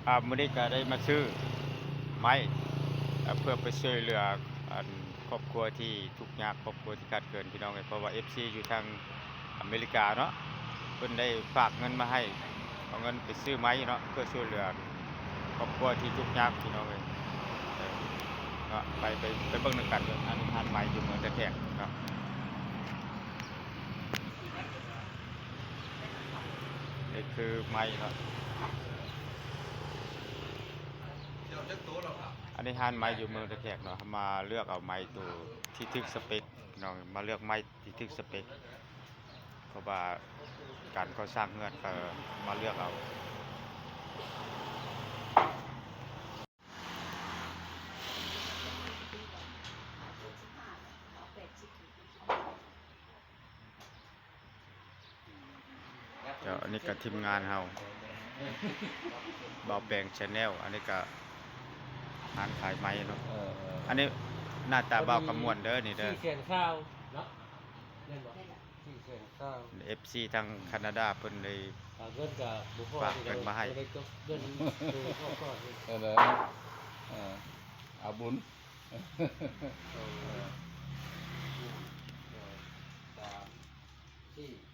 ອ່າ ມື້ນີ້ກໍໄດ້ມາຊື້ໄມ້ ເພື່ອໄປຊ່ວຍເຫຼືອ ອັນ ຄອບຄົວທີ່ທຸກຍາກ ຄອບຄົວທີ່ຂາດເຂີນ ພີ່ນ້ອງເອີຍ. ເພາະວ່າເອັຟຊີຢູ່ທາງອາເມລິກາເນາະ ເພິ່ນໄດ້ຝາກເງິນມາໃຫ້ ເອົາເງິນໄປຊື້ໄມ້ເນາະ ເພື່ອຊ່ວຍເຫຼືອຄອບຄົວທີ່ທຸກຍາກ ພີ່ນ້ອງເອີຍ. ເນາະ ໄປ ໄປ ໄປເບິ່ງນຳກັນເດີ. ອັນນີ້ຮ້ານໄມ້ຢູ່ເມືອງທ່າແຂກເນາະ. ນີ້ຄືໄມ້ເນາະ ອັນນີ້ຮ້ານໄມ້ຢູ່ເມືອງທ່າແຂກເນາະ. ມາເລືອກເອົາໄມ້ໂຕທີ່ຖືກສະເປັກເນາະ ມາເລືອກໄມ້ທີ່ຖືກສະເປັກ ເພາະວ່າການກໍ່ສ້າງເຮືອນ ກໍມາເລືອກເອົາ. ເຈົ້າ ອັນນີ້ກໍທີມງານເຮົາ ບ່າວແປງ Channel. ອັນນີ້ກໍຮ້ານຂາຍໄມ້ເນາະ. ເອີ ເອີ ອັນນີ້ໜ້າຕາບ່າວຄຳມ່ວນເດີ ນີ້ເດີ ສີ່ແສນຊາວເນາະ ແມ່ນບໍ່? ສີ່ແສນຊາວ ເອັຟຊີທາງຄານາດາເພິ່ນໄດ້ ອ່າ ເງິນກໍບໍ່ພໍ ຝາກເງິນມາໃຫ້ ເດີ ເດີ ເດີ ເອີ ເອີ ເອົາບຸນ ສອງ ສາມ ສີ່.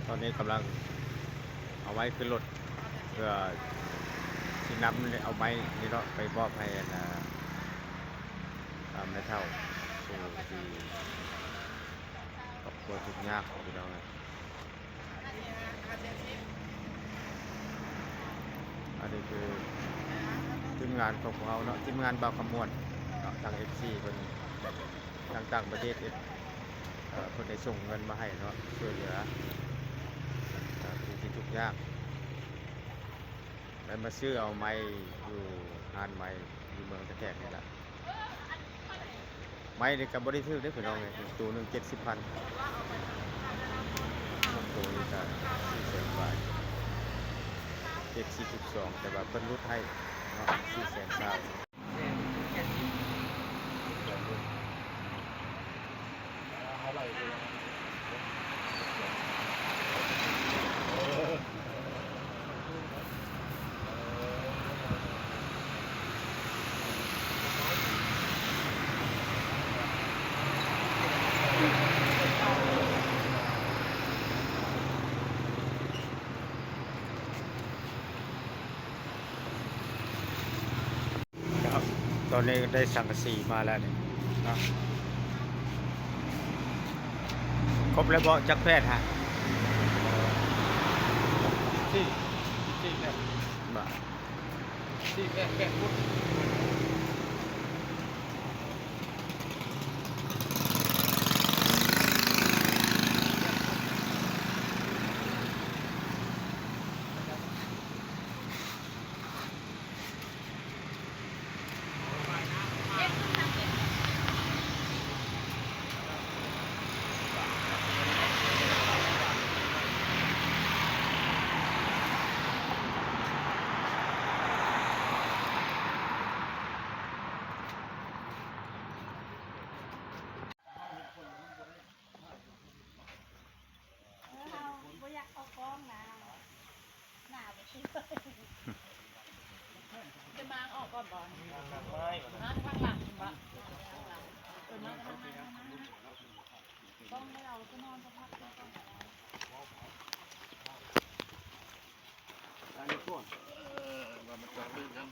ຕອນນີ້ກຳລັງເອົາໄວ້ຂຶ້ນລົດ ເພື່ອຊິນຳເອົາໄມ້ນີ້ເນາະ ໄປມອບໃຫ້ອັນ ອ່າ ແມ່ເຖົ້າ ຜູ້ທີ່ຄອບຄົວທຸກຍາກ ພີ່ນ້ອງເອີຍ. ອັນນີ້ຄືທີມງານຂອງພວກເຮົາເນາະ ທີມງານບ່າວຄຳມ່ວນເນາະ ທາງເອັຟຊີເພິ່ນ ທາງຕ່າງປະເທດ ເອີ ເພິ່ນໄດ້ສົ່ງເງິນມາໃຫ້ເນາະ ຊ່ວຍເຫຼືອ ເອີ ຜູ້ທີ່ທຸກຍາກ ໄດ້ມາຊື້ເອົາໄມ້ຢູ່ຮ້ານໄມ້ຢູ່ເມືອງທ່າແຂກນີ້ລະ. ໄມ້ນີ້ກໍບໍ່ໄດ້ຖືກເດ້ພີ່ນ້ອງເອີຍ ໂຕໜຶ່ງເຈັດສິບພັນ ໂຕນີ້ກໍສີ່ແສນປາຍ ເຈັດສິບສອງ ແຕ່ວ່າເພິ່ນຫຼຸດໃຫ້ເນາະ ສີ່ແສນຊາວ. ເນາະ ຕອນນີ້ໄດ້ສັງກະສີມາແລ້ວນີ້ເນາະ ຄົບແລ້ວບໍ່? ຈັກແຜ່ນຮະ? ສິບສີ່ ສິບສີ່ແຜ່ນ ບໍ່ ສິບສີ່ແຜ່ນ ແປດຟຸດ. ເອີ ເຮົາບໍ່ຢາກອອກກ້ອງນະ ໜາວໄປຊິ ຈະມາງອອກກ່ອນບໍ່? ມາທາງຫຼັງບໍ່? ເອີ ມາທາງຫຼັງ ກ້ອງໃຫ້ເຮົາສະໜອນສະພັກກ່ອນ. ອັນນີ້ກ່ອນ ເອີ ວ່າມັນຈະເປັນຫຍັງ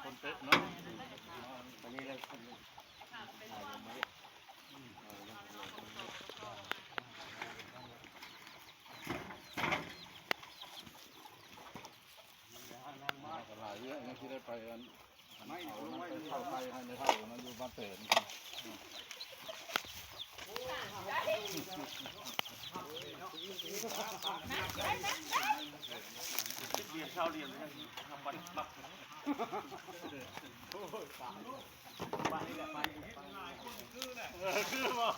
ຄົນເຕະເນາະ ອັນນີ້ແຫຼະ ອັນນີ້ ອ່າ ລົງມາ ເອີ ລົງມາ. ໄປອັນ ໄມ້ເອົານັ້ນໄປເຜົາໄຟໃຫ້ແມ່ເຖົ້ານັ້ນຢູ່ບ້ານແຕນ ເປັນດຽນຊາວດຽນ ເອີ ຄືບໍ່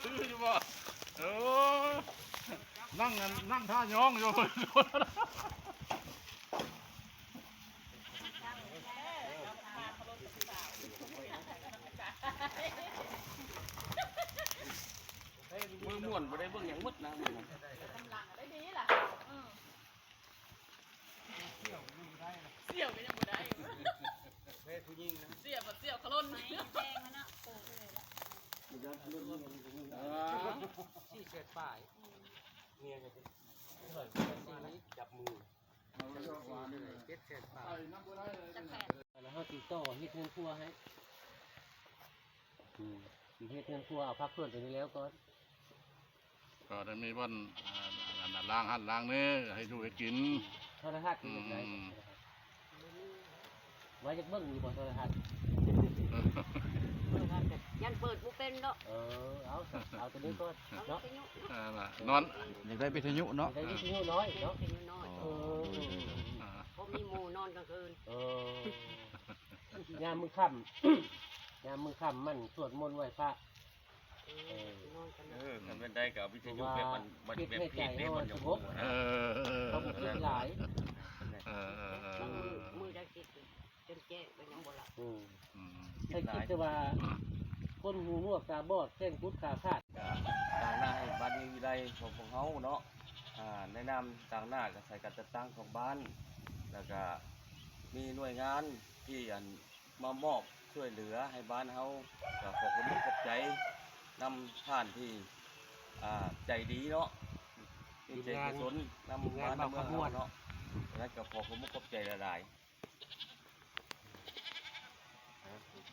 ຄືຢູ່ບໍ່? ເອີ ນັ່ງ ນັ່ງທ່າຍ້ອງຢູ່. ມື້ມ່ວນບໍ່ໄດ້ເບິ່ງຫຍັງໝົດນະມື້ນັ້ນ. ສ່ຽວກໍຍັງບໍ່ໄດ້ ແມ່ຜູ້ຍິງນະ ສ່ຽວ ສ່ຽວຂະຫຼົ່ນ ໄມ້ແພງແລ້ວເນາະ ໂຕເອີຍລະ ສີ່ແສນປາຍ ເມຍກໍເປັນ ຈັບມື ເຈັດແສນປາຍ ແລ້ວເຮົາຊິຕໍ່ເຮັດເຮືອນຄົວໃຫ້ ອືມ ຊິເຮັດເຮືອນຄົວ ເອົາພາກສ່ວນຕົວນີ້ແລ້ວກ່ອນ. ກໍໄດ້ມີບ່ອນ ອ່າ ອັນນັ້ນ ລ້າງຫັ້ນລ້າງນີ້ ໃຫ້ຢູ່ໃຫ້ກິນ. ໂທລະທັດ ອືມ ເປັນແບບໃດ? ວ່າຢາກເບິ່ງຢູ່ບໍ່ໂທລະທັດ? ໂທລະທັດກໍຢ້ານເປີດບໍ່ເປັນເນາະ. ເອີ ເອົາ ເອົາຕົວນີ້ກ່ອນເນາະ. ເອີ ນອນ ຢາກໄດ້ວິທະຍຸເນາະ. ຢາກໄດ້ວິທະຍຸນ້ອຍເນາະ. ວິທະຍຸນ້ອຍ. ເອີ ເອີ ເອີ ເອີ ເອີ ເອີ ບໍ່ມີໝູ່ນອນກາງຄືນ. ເອີ ຍາມມື້ຄ່ຳ ຍາມມື້ຄ່ຳມັນສວດມົນໄຫວ້ພະ. ເອີ ເອີ ນອນກັນເນາະ. ເອີ ຄັນແມ່ນໄດ້ກໍເອົາວິທະຍຸແບບມັນ ມັນແບບເພງເດ້ ມັນຍັງບໍ່ ເອີ ເອີ ເອີ ເຂົາບໍ່ຄິດຫຼາຍ. ເອີ ເອີ ເອີ ມື້ ມື້ໃດຄິດຈົນແຈ້ງກໍຍັງບໍ່ຫຼັບ. ອືມ ອືມ ໃຫ້ຄິດແຕ່ວ່າຄົນຫູໜວກຕາບອດ ແຂ້ງກຸດຂາຂາດ. ການຕາງໜ້າໃຫ້ບ້ານມີວິໄລຂອງພວກເຮົາເນາະ ອ່າ ໃນນາມຕາງໜ້າກໍໃສ່ການຈັດຕັ້ງຂອງບ້ານ ແລ້ວກໍມີໜ່ວຍງານທີ່ ອັນ ມາມອບຊ່ວຍເຫຼືອໃຫ້ບ້ານເຮົາ ກໍຂໍຂອບຄຸນຂອບໃຈນຳທ່ານທີ່ ອ່າ ໃຈດີເນາະ ມີໃຈກຸສົນນຳບ້ານນຳເມືອງເຮົາເນາະ. ສະນັ້ນກໍຂໍຂອບຄຸນຂອບໃຈຫຼາຍໆ. ໂອເຄ.